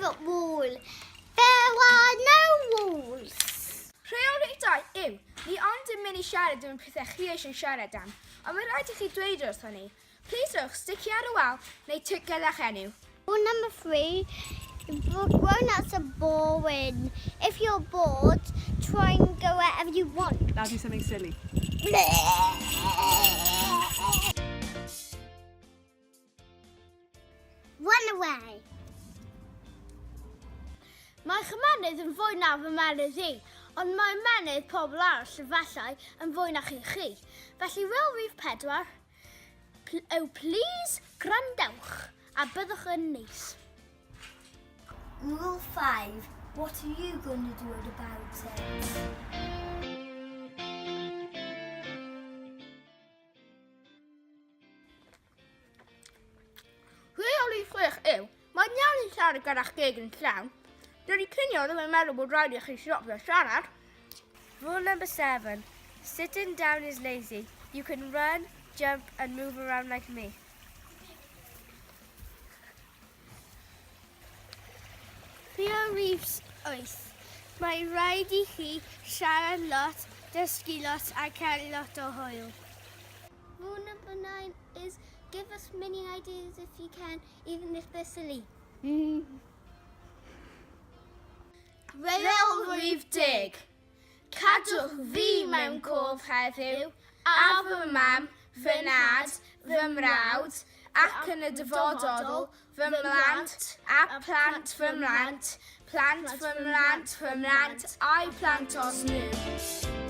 favourite rule. There are no rules. Rheol rhif 2 yw, ni ond yn mynd i siarad am y pethau chi eisiau siarad am, ond mae rhaid i chi dweud wrthon ni. Plîs rhowch stici ar y wal neu tic gyda'ch enw. Rule number 3, grown-ups are boring. If you're bored, try and go wherever you want. Now do something silly. Run away. Mae chymenydd yn fwy na fy menydd i, ond mae menydd pobl arall efallai yn fwy na chi chi. Felly rôl rhif pedwar yw plîs gwrandewch a byddwch yn neis. Rule 5, what are you going to do about it? Rheoli chwech yw, mae'n iawn i siarad gyda'ch geg yn llawn. Dydy cinio ddim yn meddwl bod rhaid i chi stopio siarad. Rule number 7, sitting down is lazy. You can run, jump and move around like me. Rheol rhif 8, mae rhaid i chi siarad lot, dysgu lot a cael lot o hwyl. Rule number 9 is give us many ideas if you can, even if they're silly. Rheol rhif 10. Cadwch fi mewn cof heddiw, a fy mam, fy nhad, fy mrawd, ac yn y dyfodol, fy mhlant, a phlant fy mhlant, plant fy mhlant fy mhlant, a'u plant os nhw.